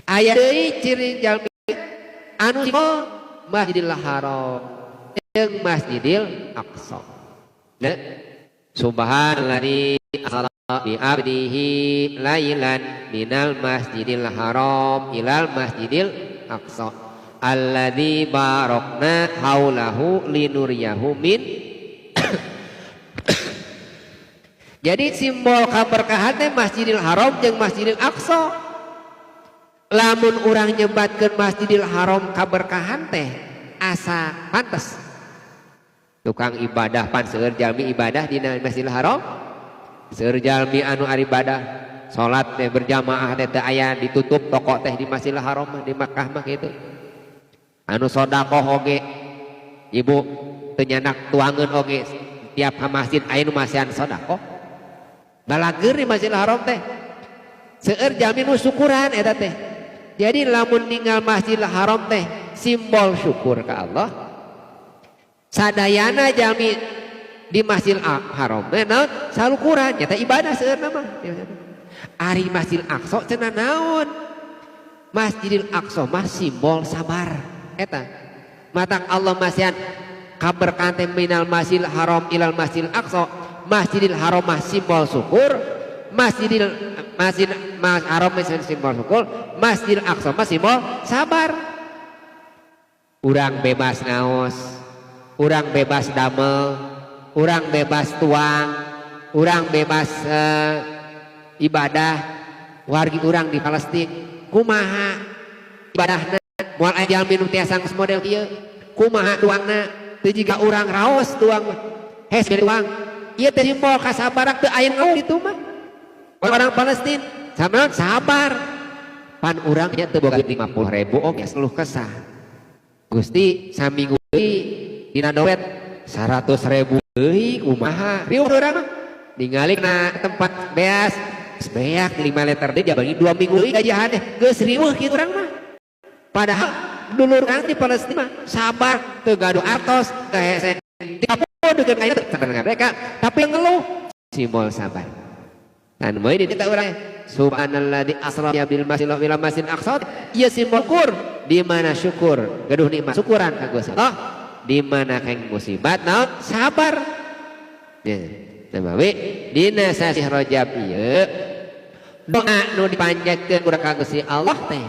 Aya deui ciri jalmi anu simbol Masjidil Haram jeung Masjidil Aqsa. Nah, subhanalladzi asra bi abdihi lailan minal Masjidil Haram ilal Masjidil Aqsa alladzi barakna haulahu linuriyahu min. Jadi simbol kaberkahan teh Masjidil Haram jeung Masjidil Aqsa. Lamun urang nyebatkeun Masjidil Haram kaberkahan teh asa pantes. Tukang ibadah pan seueur jalmi ibadah dina Masjidil Haram. Seueur jalmi anu ibadah salat teh berjamaah teh teu aya ditutup toko teh di Masjidil Haram mah, di Makkah mah kitu. Anu sedekah oge ibu teu nyandak tuangeun oge tiap masjid aya nu masihan sedekah. Balageur di Masjidil Haram teh. Seueur jalmi nu syukuran eta teh. Jadi lamun ninggal Masjidil Haram teh simbol syukur ka Allah. Sadayana jalmi di Masjidil Haram teh naon? Salukuran nyata ibadah seueurna mah. Ari Masjidil Aqsa cenah naon? Masjidil Aqsa mah simbol sabar eta. Matak Allah masihan kaberkahan teh minal Masjidil Haram ilal Masjidil Aqsa. Masjidil Haram mah simbol syukur, Masjidil Masjid Mas Haram mah simbol syukur, Masjidil Aqsa mah simbol sabar. Urang bebas ngaos, urang bebas damel, urang bebas tuang, urang bebas ibadah. Wargi urang di Palestina kumaha ibadahna moal aya jalmi nu tiasa geus model kieu, kumaha tuangna teu jiga urang raos tuang mah hes tuang ieu teh simbol kasabaran teu aya nu ditu mah. Orang Palestina sama sabar pan urang nya teu boga 50.000 oge geus kesah. Gusti saminggu deui dina dompet 100.000 deui kumaha riuh urang mah ningali na tempat beas beak 5 liter deui jabagi 2 minggu deui gajihan teh geus riweuh kitu urang mah. Padahal dulur urang di Palestina mah sabar teu gaduh artos teu hese dengan air dengan mereka tapi ngeluh simbol sabar. Dan mau ini kita urang subhanalladzi asra bil masjidil ila masjidil aqsa ieu simbol syukur di mana syukur gaduh nikmat syukuran ka Gusti Allah di mana keng musibat naon sabar. Ya samawi dina sasih Rajab ieu doa nu dipanjatkeun urang ka Gusti Allah teh